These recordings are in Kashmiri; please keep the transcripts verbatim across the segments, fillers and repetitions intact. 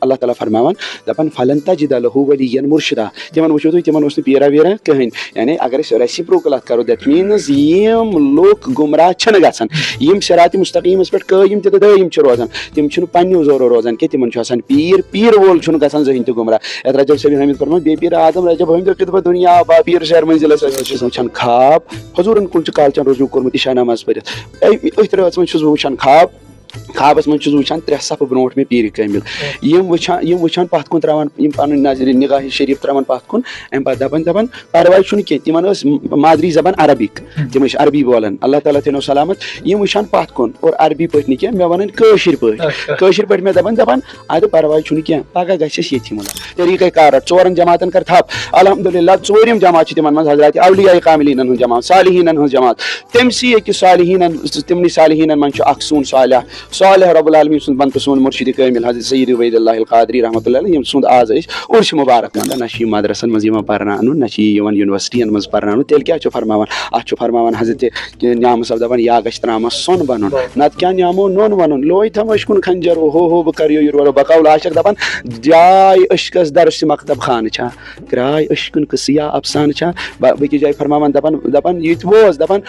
اللہ تعالیٰ فرماوان، دَپان، "فلن تجد له ولیا مرشدا۔" تِمن وٕچھِو تُہۍ، تِمن اوس نہٕ پیٖرا ویٖرا کٕہٕنۍ۔ یعنی اگر أسۍ reciprocal اَتھ کَرو، that means یِم لُکھ گُمراہ چھِنہٕ گژھان، یِم صراط مستقیٖمَس پٮ۪ٹھ قٲیِم تہِ تہٕ دٲیِم چھِ روزان، تِم چھِنہٕ پنٛنیو زورو روزان کینٛہہ، تِمن چھُ آسان پیٖر، پیٖر وول چھُنہٕ گژھان زٕہٕنۍ تہِ گُمراہ۔ یَتھ رجب صٲبِ حٲمِد فرموو، "بے پیٖر آدم رجب حٲمِد کِتھ پٲٹھۍ دُنیا با پیٖر سیر منزلس ٲسۍ وٕچھان خواب، حضوٗرن کُن چھُ کالچن رجوع کوٚرمُت عشاء نماز پٔرِتھ۔ اے، أتھۍ رٲژ منٛز چھُس بہٕ وٕچھان خواب، خوابس منٛز چھُس بہٕ وٕچھان ترٛےٚ صفہٕ برونٛٹھ مےٚ پیٖرِ کٲمِل۔ یِم وٕچھان، یِم وٕچھان پتھ کُن تراوان، یِم پنٕنۍ نظرِ نگاہِ شریف تراوان پتھ کُن، امہِ پتہٕ دپان، دپان، پرواے چھُنہٕ کینٛہہ، تِمن ٲس مادری زبان عربِک، تِم ٲسۍ عربی بولان، اللہ تعالیٰ تھٲینو سلامت۔ یِم وٕچھان پتھ کُن اور عربی پٲٹھۍ نہٕ کینٛہہ، مےٚ ونان کٲشِر پٲٹھۍ، اچھا۔ کٲشِر پٲٹھۍ مےٚ دپان، دپان، ادٕ پرواے چھُنہٕ کینٛہہ، پگاہ گژھِ اَسہِ ییٚتھی مُلاقات۔ طریٖقے کار رَٹ، ژورن جماعتن کر تھپھ۔ الحمدللہ، ژوٗرِم جماعت چھِ تِمن منٛز حضرات اولیاء کاملینن ہٕنٛز جماعت، صالحینن ہٕنٛز جماعت۔ تٔمۍ سی أکِس صالحینن، تِمنٕے صالحینن منٛز چھُ اکھ سون صالح، صالح رب العالمین سُنٛد بنٛدٕ، سون مرشد کٲمل حضرت سید عبید اللہ القادری رحمتہ اللہ علیہ، یِم سُنٛد آز أسۍ عرس مبارک منٛدان۔ نہ چھِ یہِ مدرسن منٛز یِوان پرناونہٕ، نہ چھِ یہِ یِوان یونیورسٹین منٛز پرناونہٕ۔ تیٚلہِ کیٛاہ چھُ فرماوان؟ اتھ چھُ فرماوان حضرت نعمت صٲب دپان، یا گژھِ ترٛامَس سۄن بنُن، نتہٕ کیٛاہ نعمو نوٚن ونُن؟ لوے تھم أچھ کُن خنجر، ہو ہو بہٕ کر یو یورٕ ولو۔ بقول عاشق دپان، جاے عشقس درس مکتب خانہٕ چھا؟ کرٛاے عشقن قصہٕ یا افسانہٕ چھا؟ بہ-، بیٚکِس جایہِ فرماوان، دپان، دپان، یہِ تہِ بوز، دپان،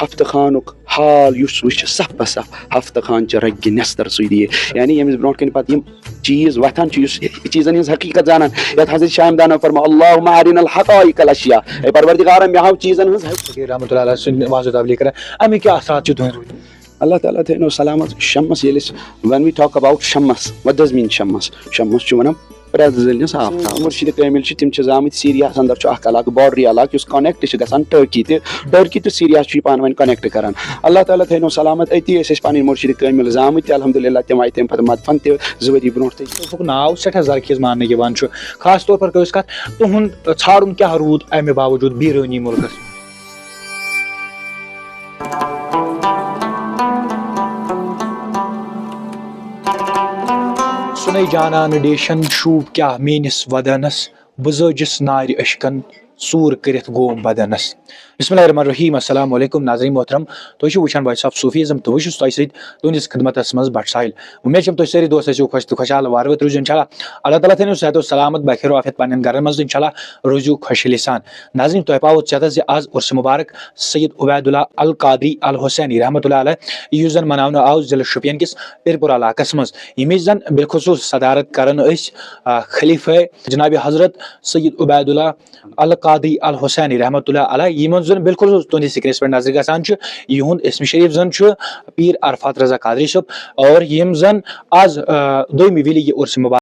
ہفتہٕ خانُک حال یُس وٕچھِ صف بہ صف، ہفتہٕ خان چہِ رگہِ نٮ۪ستر سُے دِیہِ۔ یعنی ییٚمِس برونٛٹھ کنہِ پتہٕ یِم چیٖز وۄتھان چھِ، یُس چیٖزن ہٕنٛز حقیٖقت زانان، یتھ حضرت شاہ ہمدانو فرموو، اللہم ارنا الحقائق الاشیاء، اے پرورردگارا، مےٚ ہاو چیٖزن ہٕنٛز حقیٖقت۔ فقیٖر رحمتہ اللہ علیہ سٕنٛدۍ وعظ و تبلیغ کران، اَمِکۍ کیٛاہ اثرات چھِ تُہنٛدِ روٗدمٕتۍ؟ اللہ تعالیٰ تھٲینو سلامت۔ شمس، ییٚلہِ أسۍ، when we talk about Shams, what does mean شمس؟ شمس چھُ ونان پرٛٮ۪تھ زٔلنِس آفتاب۔ مرشد کٲمل چھِ، تِم چھِ زامٕتۍ سیٖریاہَس اندر چھُ اکھ علاقہٕ، باڈری علاقہٕ، یُس کنیکٹ چھِ گژھان ٹرکی تہِ۔ ٹرکی تہٕ سیٖریا چھُ یہِ پانہٕ ؤنۍ کنیکٹ کران۔ اللہ تعالیٰ تھٲینو سلامت۔ أتی ٲسۍ أسۍ پنٕنۍ مرشد کٲمل زامٕتۍ تہِ، الحمدللہ، تِم آیہِ تَمہِ پتہٕ مدفن تہِ زٕ ؤری برونٛٹھ تہِ۔ صوفُک ناو سٮ۪ٹھاہ زرخیز ماننہٕ یِوان چھُ۔ خاص طور پر کٔر أسۍ کتھ، تُہُنٛد ژھانٛڈُن کیٛاہ روٗد اَمہِ باوجوٗد بیرٲنی مُلکس؟ سُنے جانان ڈیشن شوٗب کیٛاہ میٲنِس ودنس، بہٕ زٲجِس نارِ عشقن ژوٗر کٔرِتھ گوم بدنس۔ بسم اللہ الرحمن الرحیم۔ السلام علیکم ناظرین محترم، تُہۍ چھِو وٕچھان وائس آف صوفیزم تہٕ بہٕ چھُس تۄہہِ سۭتۍ تُہنٛدِس خدمتس منٛز بٹ ساحل۔ اُمید چھم تُہۍ سٲری دوست ٲسِو خۄش تہٕ خۄشحال، وارٕ وٲتۍ روٗزِو انشاءاللہ۔ اللہ تعالیٰ تھٲینو صحت و سلامت بخیر و عافیت پننٮ۪ن گرن منٛز انشاءاللہ، روٗزِو خۄشحٲلی سان۔ ناظرین، تۄہہِ پاوو ژٮ۪تس زِ آز عرس مبارک سید عبید اللہ القادری الحسینی رحمتہ اللہ علیہ، یُس زن مناونہٕ آو ضلع شوپین کِس پیرپور علاقس منٛز، ییٚمِچ زن بالخصوص صدارت کران ٲسۍ، آ، خلیفہ جناب حضرت سید عبید اللہ القادری الحسینی رحمتہ اللہ علیہ، یِمن زن بالخصوص تُہنٛدِس سکرینس پٮ۪ٹھ نظرِ گژھان چھُ، یِہُنٛد اسمِ شریف زن چھُ پیٖر عرفات رضا قادری صٲب، اور یِم زن آز، آ، دوٚیمہِ وِلہِ یہِ عرس مبارک